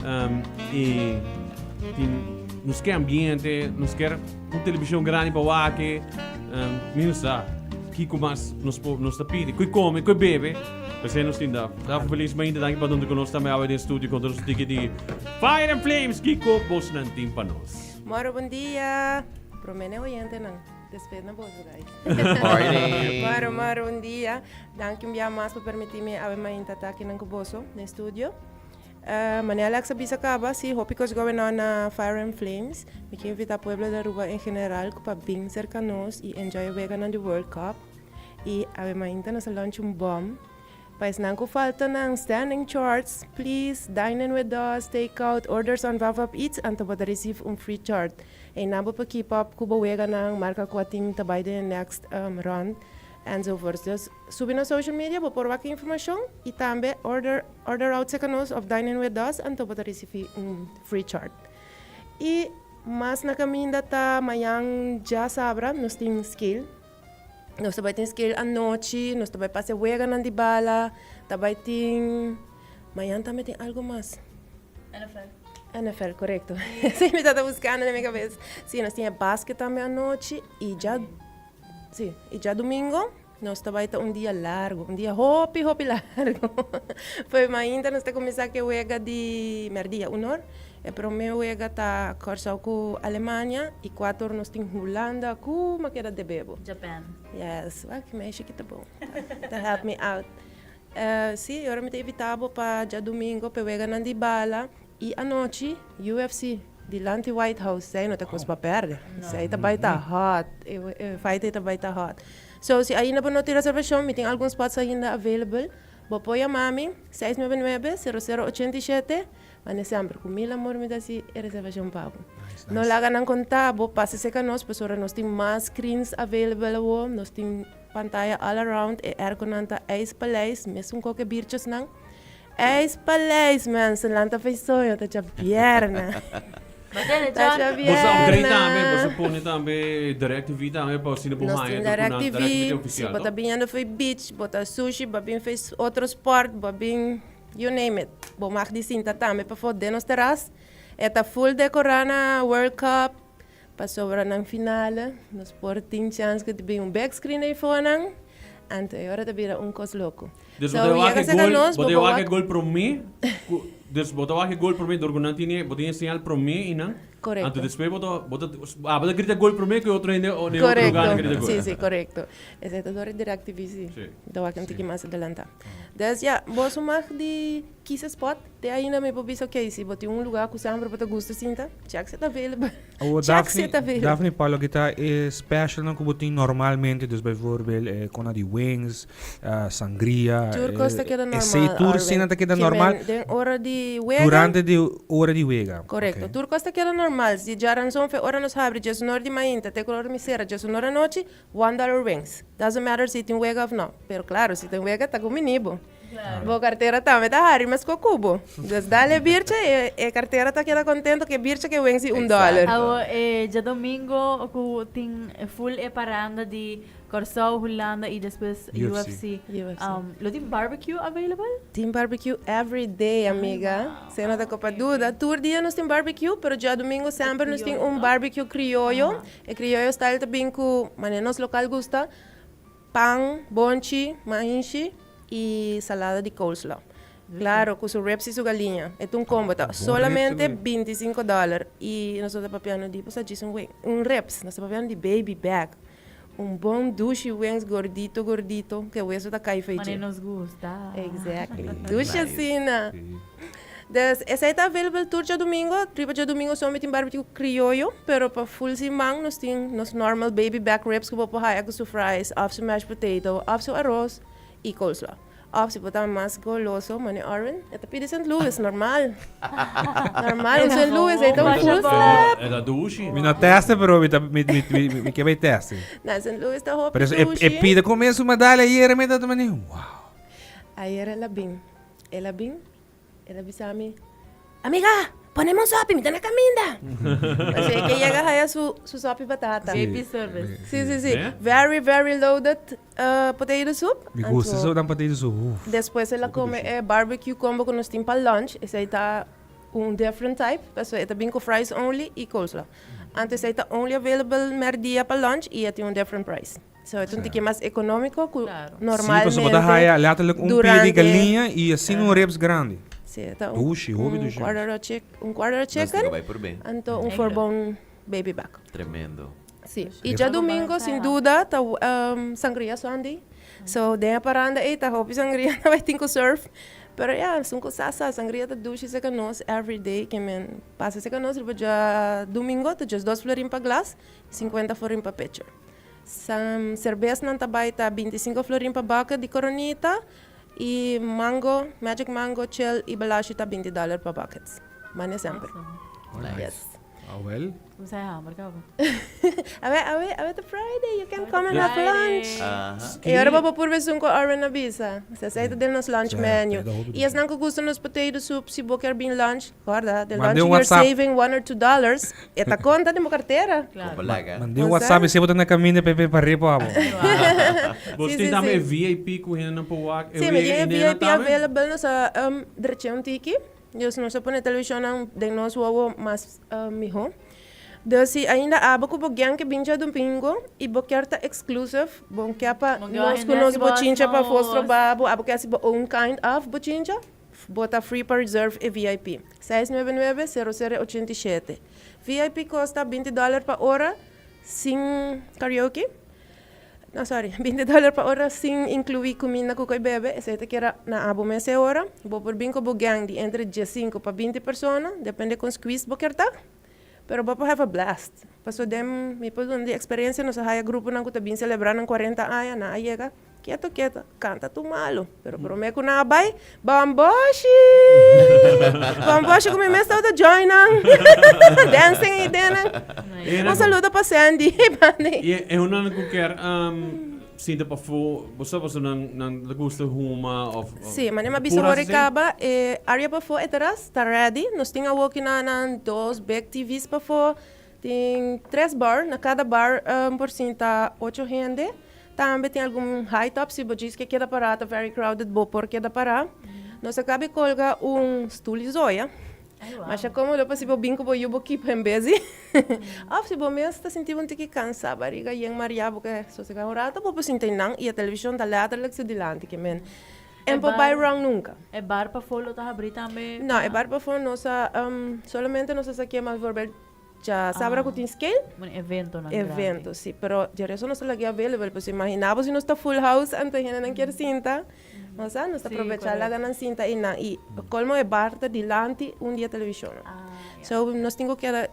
Um, y tin, nos ke ambiente, nos ker un televisión grandi pa wake. Um, mi no sa kiko mas nos po, nos ta pidi. Koi come, koi bebe. P'esei nos tin da. Da feliz mainta, danki pa donde ku nos tambe awe den studio konta nos un tiki di Fire and Flames. Kiko bosnan tin pa nos? Moro, bon dia. Promé n'e oyentenan, despues na boso, guys. Morning. Moro, moro, bon dia. Danki un bia mas pa permití mi awe mainta ta akinan ku boso den studio. Mane Alex a bisa caba, si hopi cos going on na Fire and Flames. Mi ke invita pueblo di Aruba en general cu pa bin cerca nos y enjoy e weganan di World Cup. Y awe mainta nos a launch un bom. Pa esnan cu falta nan standing charts, please dine in with us, take out, orders on Vavap Eats, anto bo ta receive un free chart. Eynan bo por keep up cu bo weganan, marca cua team ta bay den e next round. Enzovoorts. Dus subi na social media bo por wak e informacion y tambe order order out cerca nos of dine in with us anto bo ta ricibi un free chart. Y mas na caminda ta mañan djasabra nos tin scale. Nos ta bay tin scale anochi, nos ta bay pasa e weganan di bala, ta bay tin mañan tambe tin algo mas. NFL. NFL, corecto. Esey mi tata buscando den mi cabeza. Si, nos tin e basket tambe anochi y dja. Sí, y djadumingo nos ta bai ta un dia largo, un dia hopi, hopi largo. Pues mainta nos ta cuminsa cu e wega di merdia, un or. E prome wega ta Corsou cu Alemania y cuater or nos tin Hulanda cu mi a keda debebo. Japan. Yes, wak, meisje ki ta bon. Ta help me out. Sí, ora mi ta invita bo pa djadumingo pa e weganan di bala y anochi UFC dilanti White House. Esei no ta cos pa perde. Esei ta bay ta hot. E fight ei ta bay ta hot. So, si ainda bo no tin reservacion, mi tin algun spots ainda available. Bo por yama mi, seis nuebe nuebe, sero sero ochenta i shete. Mane semper, cu mil amor mi ta haci e reservacion pa bo. No laga nan conta bo, pasa cerca nos pasobra nos tin mas screens available awo, nos tin. Pantaya all around, e airconan ta ijspaleis, mesun koke birchesnan. Ijspaleis, mensen, lanta fei soño, ta djabièrnè. Ta djabièrnè. Boso upgrade tambe, boso pone tambe DirecTV tambe pa asina bo Nos haña tin tur ku nan DirecTV, DirecTV si ofisial, bo ta to? biniendo fei beach, bo ta sushi, bo a bin fei otro sport, bo a bin you name it. Bo mag di sinta tambe pafó den nos terras. E ta full decorá na World Cup. Pasobra nan finale nos por tin chans ku ta bin un big screen ei for nan, anto e ora ta bira un kos loko. Dus bo So ta wak yega e serka gol, nos, bo bo ta por wak e wak. gol promé ku, dus bo ta wak e gol promé dor ku nan tene, bo tin e señal promé einan, anto Korekto. despues bo ta, bo ta, abo ta grita gol promé ku e otro hende o den otro lugar nan Korekto, grita gol. si, si, korekto. Esei ta dor e DirecTV, si. Si. Bo ta wak un tiki mas adelantá. Dus ya, bo su mag di kisa spot. Te ainda mi por bisa ok, si bo tin un lugar cu semper bo ta gusta sinta, check si ta available. Awor Check si Daphne, ta available. Daphne pa loke ta e specialnan cu bo tin normalmente, dus bijvoorbeeld e kona di wings, sangria, Tur cos ta keda normal, esey tur Arwin. cena ta keda Ke normal men den ora di wega. durante di ora di wega. Correcto, Ok. tur cos ta keda normal. Si djaranzon fe ora nos habri diesunor di mainta te cu ora mi cera diesunor anochi, one dollar wings. Doesn't matter si tin wega of no. Pero claro, si tin wega ta cu mini bo. Bo cartera tambe ta hari mesco cu bo. Dus dale bircha e e cartera ta keda contento cu e bircha ke wensi un dollar. Awo e djadomingo cu tin full e paranda di Corsou, Hulanda y despues UFC. UFC. Lo tin barbecue available? Tin barbecue every day amiga. Esei no ta copa duda. Tur dia nos tin barbecue pero djadomingo semper nos tin un barbecue crioyo. E crioyo style ta bin cu manera nos local gusta. Pan, bonchi, mainshi y salada di coleslaw. Claro, cu su ribs y su galiña. E ta un combo, ta solamente binticinco dollar. Y nos ta papiando di, bo sa djis un wing, un ribs, nos ta papiando di baby back. Un bon dushi wings gordito gordito, cu e weso ta cay fey dje. Manera nos gusta. Exactly. Dushi asina. Dus esei ta available tur djadumingo. Riba djadumingo so mi tin barbecue crioyo, pero pa full siman nos tin nos normal baby back ribs ku bo por haya ku su fries of su mashed potato of su aros y coleslaw. Of si bo ta mas goloso, mane Arwin, e ta pidi Sint Louis, normal. Normal, un Sint Louis ei ta un full slap. E ta dushi. Mi no teste pero mi ta mi mi mi mi ke bay teste. Na Sint Louis ta hopi Pero e dushi. e pida come su medalla ayer mi ta mane wow. Ayer el a bin, el a bin. El a bisa mi, Amiga, pone mi un sopi, mi ta na caminda. Así e ke yega haya su, su sopi batata. Baby service. Sí, sí, sí. Eh? Very, very loaded potato soup. Mi gusta Anto, eso dan potato soup. Uf. Despues el a come e barbecue combo cu nos tin pa lunch. Esey ta. Un different type, paso e ta bin cu fries only y coleslaw. Anto esey ta only available merdia pa lunch y e tin un different price. So e ta un tiki mas economico cu normalmente. Sí, pasobra bo ta haya letterlijk un pia di galiña y asina un ribs grandi. Sí, e ta Dushi, hopi un dushi. quarter of chick, un quarter of chicken, anto un four bone baby back. Tremendo. Sí, y djadomingo sin duda ta sangria Sunday. So den e paranda ey ta hopi sangria nan bay tin cu surf. Pero ya, esun cu sa sa, sangria ta dushi cerca nos every day ke men pasa cerca nos riba djadomingo ta just dos florin pa glas, cincuenta florin pa pitcher. San cerbesnan ta bay ta binticinco florin pa bucket di coronita y mango, magic mango, chill y balashi ta binti dollar pa buckets. Mane semper. Nice. Ah wel. Bo sa e hamber caba. Awe, awe, awe ta Friday, you can come and have lunch. Aha. E ora bo por purba esun cu Arwen a bisa. Esei ta den nos lunch Sí, menu. ta hopi Y esnan cu gusta nos potato soup, si bo kier bin lunch, corda, den Manda lunch un you're WhatsApp. saving $1 or $2. E ta conta den bo cartera. Claro. Como laga. Manda un WhatsApp y si bo ta na caminda pe pe pa riba abo. Bo Sí, tin sí, tambe sí. e VIP cu hendenan por wak. Sí, mi tin e VIP available, nos a drecha un tiki. Dus nos a pone televishonnan den nos wowo mas mihó. Dus si ainda abo ku bo gen ke bin djadumingo i bo kier ta exclusive, bo kier pa nos ku nos bochincha pa fos troba bo, abo kier hasi bo own kind of bochincha, bo ta free pa reserve e VIP. Seis nuebe nuebe, sero sero ochenta i shete. VIP kosta binti dòler pa ora sin karaoke. No, sorry, binti dòler pa ora sin inkluí kuminda ku koi bebe, esei ta keda na abo mes e ora. Bo por bin ku bo gang di entre diesinku pa binti persona, depende kon squeezed bo kier ta, pero bo por have a blast. Paso den mi por duna di eksperensia nos a haya gruponan ku ta bin selebrá nan kuarenta aña, nan a yega keto keto, kanta tur malu, pero promé ku nan a bai, Bamboshi! Bamboshi ku mi mes tabata join nan, dancing ei den nan. Un saludo pa Sandy. I e hunnan ku kier sinta pafó, bo sa pasobra nan nan ta gusta huma òf Sí, manera mi a bisa pura wor e así? kaba, e area pafó, e teras ta ready. Nos tin awoki na nan dos big TV's pafó, tin tres bar, na kada bar por sinta ocho hende. Tambe tin algun high top, si bo djis ke keda pará ta very crowded bo por keda pará. Nos a kabi kolga un stul di zoya. Masha komodo pa si bo bin ku bo yu bo keep hen busy. Of si bo mes ta sinti bo un tiki kansa, bariga yen mariá, bo ke sosegá un rato, bo por sinta einan i e televishon ta letterlijk su dilanti ke men en por bai wrong nunka. E bar pafó lo ta habrí tambe? No, e bar pafó nos a solamente nos a sa kema bijvoorbeeld djasabra ku tin scale. Un eventonan grandi. Evento, si. Pero djareso nos ta lag'é available, pasobra imaginá bo si nos ta full house anto hendenan kier sinta. Nos a nos ta aprovecha laga nan sinta einan y colmo e bar ta dilanti un di e televisionnan. So nos tin cu keda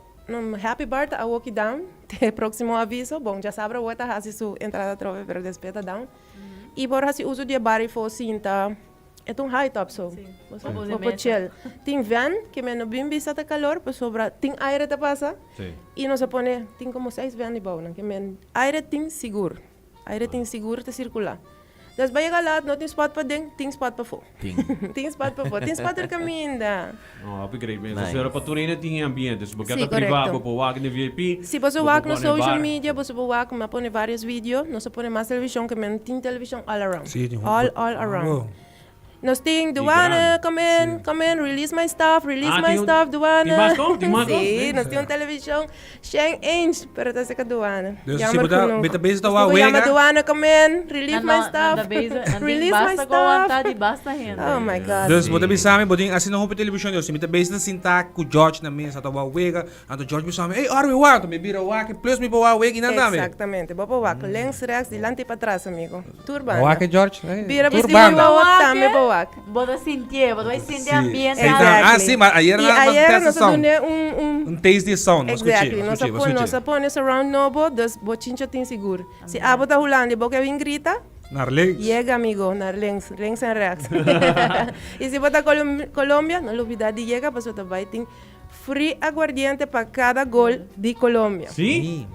happy bar ta awoki down te proximo aviso. Bon djasabra awor ta haci su entrada atrobe pero despues ta down. Y por haci uso di e bar eyfo sinta e ta un high top so bo sa bo por chill. Tin ven ke men no bin bisa ta calor pasobra tin aire ta pasa y nos a pone tin como seis ven dibounan ke men aire tin sigur. Aire tin sigur ta circula. Des ba yega laat no tin spot paden, tin spot pafó. Tin. Tin spot pafó, tin spot tur caminda. No, hopi great mes. Nice. Sera pa tur hende tin e ambiente. Si bo Sí, kier ta priva, correcto. bo por wak den VIP. Si boso bo por wak nos pone social bar. media, boso por wak, mi a pone varios video. Nos a pone mas television, ke men tin television all around. Sí, tin All, all around. Wow. Nos tin Y Duane, grandi. come in, come in, release my stuff, release Ah, my tin un- stuff, Duane. tin mas con? Tin mas con? Sí, nos tin un television shen inch, pero ta seca Duane. Dus si Jammer bo ta- genoeg. bo ta bezig ta Nos tin wak cu yama wega? Duane, come in, release Nan my no- nan stuff, ta bezig- nan tin release my basta cu aguanta stuff. di basta hende. Oh my God. Dus bo ta bisa mi, bo tin asina hopi television, dus mi ta bezig ta sinta cu George na mesa ta wak wega, anto George bisa mi, ey Arwi wak, anto mi bira wak, plus mi por wak wega y nan tambe. Exactamente, bo por wak links, rechts, dilanti y patras, amigo. Tur banda. Wak e George? Eh, Bira tur bisti banda. mi wawa tambe pa wak. Bo ta sintié, bo ta bai sinti Sí. ambiente. Sí, Exactly. Ah, sí, maar ayer Y na- mas ayer test nos a sound. dune un, un Un taste di sound, nos Exactly, scuché, nos a scuché, pone, nos scuché. a pone surround nobo, dus bo chincho tin sigur. Si abo ta Hulanda y bo ke bin grita, Naar links. yega amigo, naar links, links en rechts. y si bo ta Colom Colombia, no lubida di yega pasobra ta bai tin free aguardiente pa cada gol di Colombia. Sí?